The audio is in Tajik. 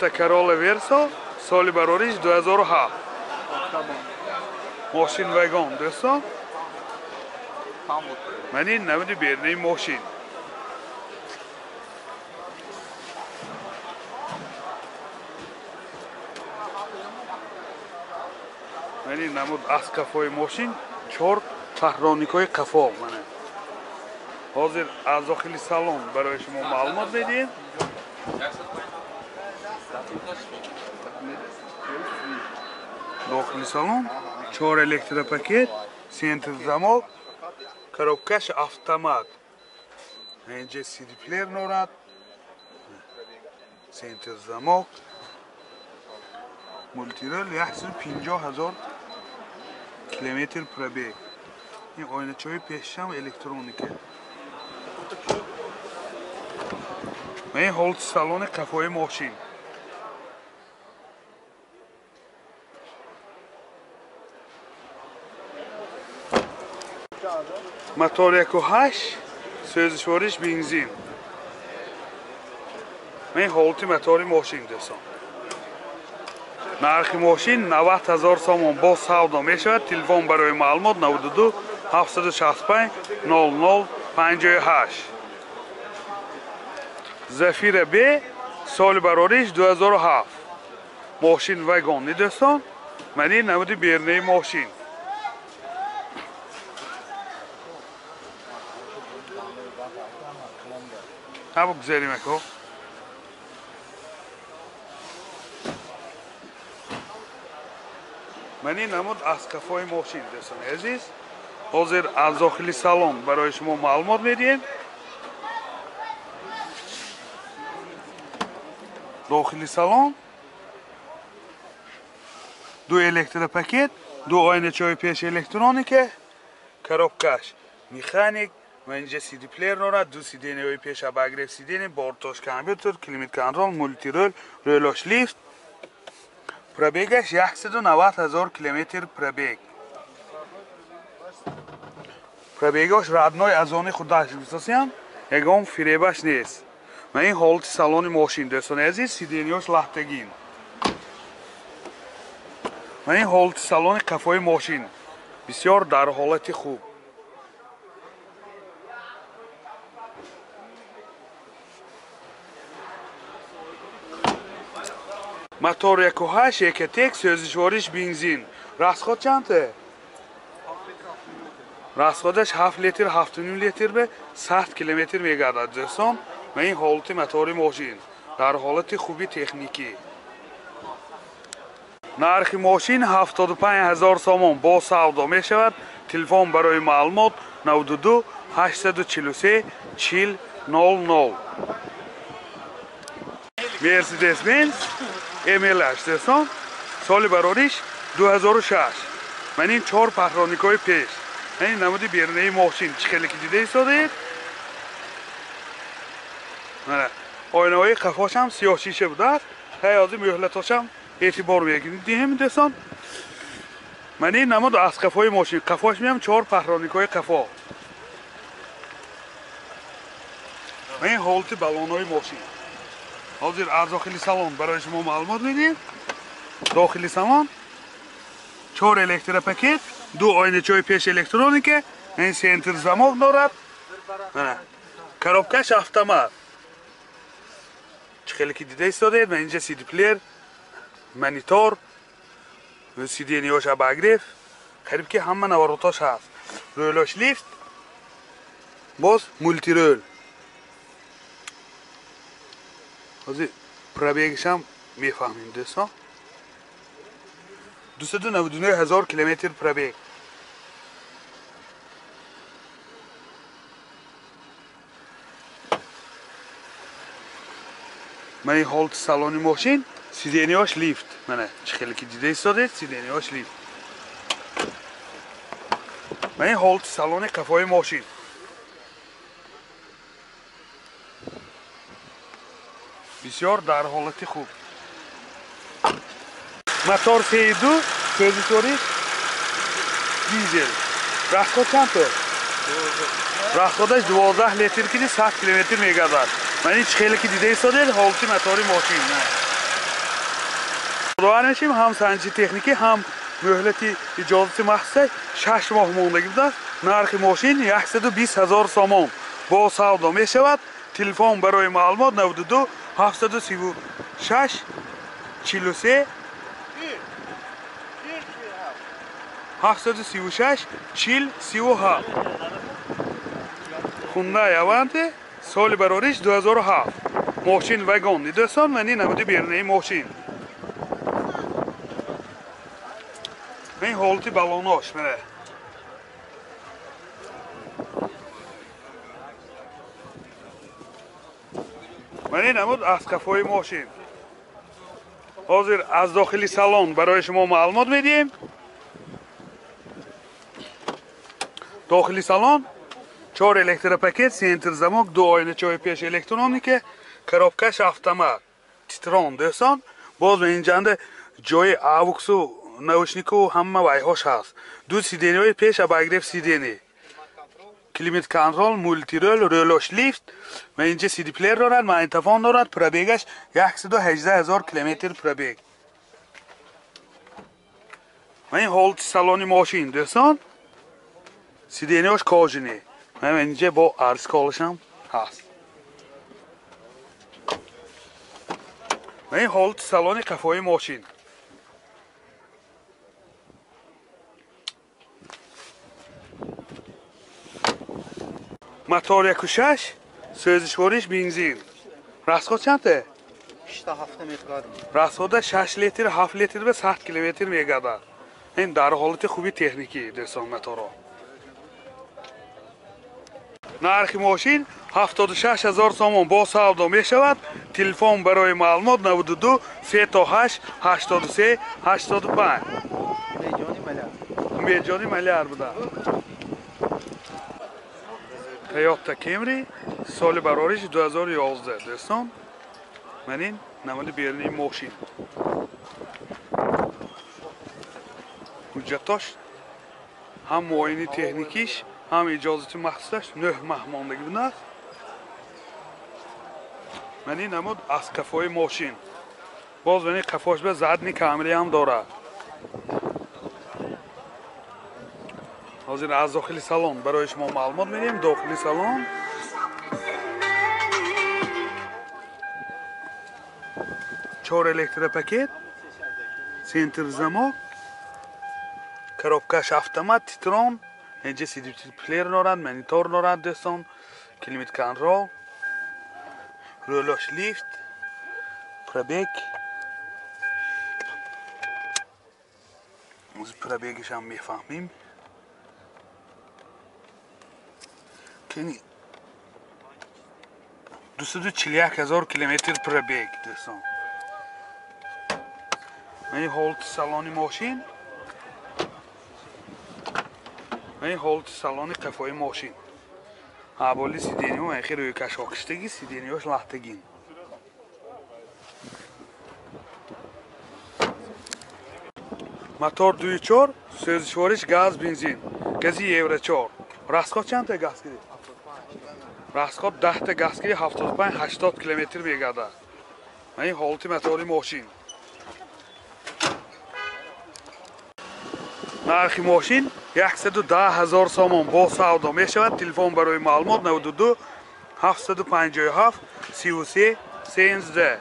Toyota Corolla Verso соли барориш 2007. Мошин вагон дӯстон. Ман ин намуди берунаи мошин. Ман ин намуд аз қафои мошин 4 паҳроникҳои қафо. Мана ҳозир аз дохили салон барои шумо маълумот медиҳем. Дохили салон 4 электропакет, центр замок, коробкаш автомат. Инҷа CD плеер дорад, центр замок, мултирол, 150 000 километр пробег. Ин оиначаҳои пешам электроника. Ин ҳолати салони қафои мошин. Мотор 1.8, сӯзишвориш бензин. Ин ҳолати мотори мошин дӯстон. Нархи мошин 90 000 сомон бо савдо мешавад. Телефон барои маълумот 92 765 00 58. Зафира Б соли барориш 2007. Мошин вагонни дӯстон. Ман ин намуди берунаи мошин. Ҳа бигзарем ако. Ман ин намуд аз қафои мошин дӯстони азиз. Ҳозир аз дохили салон барои шумо маълумот медиҳем. Дохили салон 2 электропакет, 2 оиначаҳои пеш электроника, коробкаш механик, ва инҷа CD плеер дорад, 2 сиденияҳои пеш обогрев сидения, бортош компютер, климат контрол, мултирол, рӯлош лифт. Пробегаш 190 000 километр пробег. Пробегаш родной аз они худаш гуфтасиям, ягон фиребаш нест. Ман ин ҳолати салони мошин дӯстони азиз, сиденияш лаҳтагин. Ман ин ҳолати салони қафои мошин бисёр дар ҳолати хуб. Мотор 1.8 Ecotec, сӯзишвориш бензин. Расход чанд? Расходаш 7 литр, 7.5 литр бе 100 километр мегардад дӯстон. Ман ин ҳолати мотори мошин дар ҳолати хуби техникӣ. Нархи мошин 75 000 сомон бо савдо мешавад. Телефон барои маълумот 92 843 40 00. Mercedes-Benz ML8 дӯстон, соли барориш 2006. Ман ин 4 паҳроникҳои пеш. Ман ин намуди берунаи мошин чӣ хеле ки дида истодаед. Мана оинаҳои қафошам сиёҳ шиша будааст. Ҳай ҳозир мӯҳлатошам эътибор мегирем дӯстон. Ман ин намуд аз қафои мошин. Қафош меам 4 паҳроникҳои қафо. Ман ин ҳолати балонҳои мошин. Ҳозир аз дохили салон барои шумо маълумот медиҳем. Дохили салон 4 электропакет, 2 оиначаҳои пеш электроника, ин центр замок дорад. Мана коробкаш автомат. Чӣ хеле ки дида истодаед, ман инҷа CD плеер, монитор, сиденияш обогрев, қариб ки ҳама наворотош ҳаст. Рӯлош лифт, боз мултирол. Ҳозир пробегашам мефаҳмем дӯстон. 299 000 километр пробег. Ман ин ҳолати салони мошин, сиденияш лифт. Мана чӣ хеле ки дида истодаед, сиденияш лифт. Ман ин ҳолати салони қафои мошин. Бисёр дар ҳолати хуб. Мотор 3.2, сӯзишвориш дизел. Расход чанд? Расходаш 12 литр киди 100 километр мегардад. Ман ин чӣ хеле ки дида истодаед, ҳолати мотори мошин. Ёдовар мешем, ҳам санҷиши техникӣ, ҳам муҳлати иҷозати махсуса 6 моҳ мондагӣ будааст. Нархи мошин 120 ҳазор сомон бо савдо мешавад. Телефон барои маълумот 92 736 43 736 40 37. Хундай Аванте соли барориш 2007. Мошин вагон дӯстон, мани намуди берунаи мошин. Ин ҳолати балонош мана. Мани намуд аз қафои мошин. Ҳозир аз дохили салон барои шумо маълумот медиҳем. Дохили салон 4 электропакет, центр замок, 2 оиначаҳои пеш электроника, коробкаш автомат, титрон дӯстон. Боз инҷанда ҷои авуксу наушнику ҳама вайҳош ҳаст. Ду сидениҳои пеш обогрев сидени, климат контрол, мултирол, релош лифт ва инҷа CD плеер дорад, магнитофон дорад. Пробегаш 118 ҳазор километр пробег. Ва ин ҳолати салони мошин дӯстон, сидениҳош кожини. Ва инҷа бо арзколашам ҳаст. Ва ин ҳолати салони қафои мошин. Мотор 1.6, сӯзишвориш бензин. Расход чандта? 6-7 мегардад. Расхода 6 литр, 7 литр ва 100 километр мегардад. Ин дар ҳолати хуби техникӣ дӯстон моторо. Нархи мошин 76 ҳазор сомон бо савдо мешавад. Телефон барои маълумот 92 38 83 85. Умедҷони Маляр буда. Toyota Camry соли барориш 2011 дӯстон. Ман ин намуди берунаи мошин. Ҳуҷҷатош ҳам муоини техникиш, ҳам иҷозати махсусаш 9 моҳ мондагӣ будааст. Ман ин намуд аз қафои мошин. Боз ман ин қафош ба задни камери ҳам дорад. Ҳозир аз дохили салон барои шумо маълумот медиҳем. Дохили салон 4 электропакет, центр замок, коробкаш автомат, титрон, инҷа CD плеер дорад, монитор дорад дӯстон, климат контрол, релош лифт, пробег. Пробегаш ҳам мефаҳмем. 241 ҳазор километр пробег дӯстон. Ин ҳолати салони мошин. Ин ҳолати салони қафои мошин. Аболи сидениҳо ахи рӯйкашҳо киштагӣ, сидениҳош лаҳтагин. Мотор 2.4, сӯзишвориш газ, бензин. Гази Евро 4. Расход чандта газ гирифт? Расход 10 та газ гирифт, 75-80 километр мегардад. Ин ҳолати мотори мошин. Нархи мошин 110 ҳазор сомон бо савдо мешавад. Телефон барои маълумот 92 757 33 13.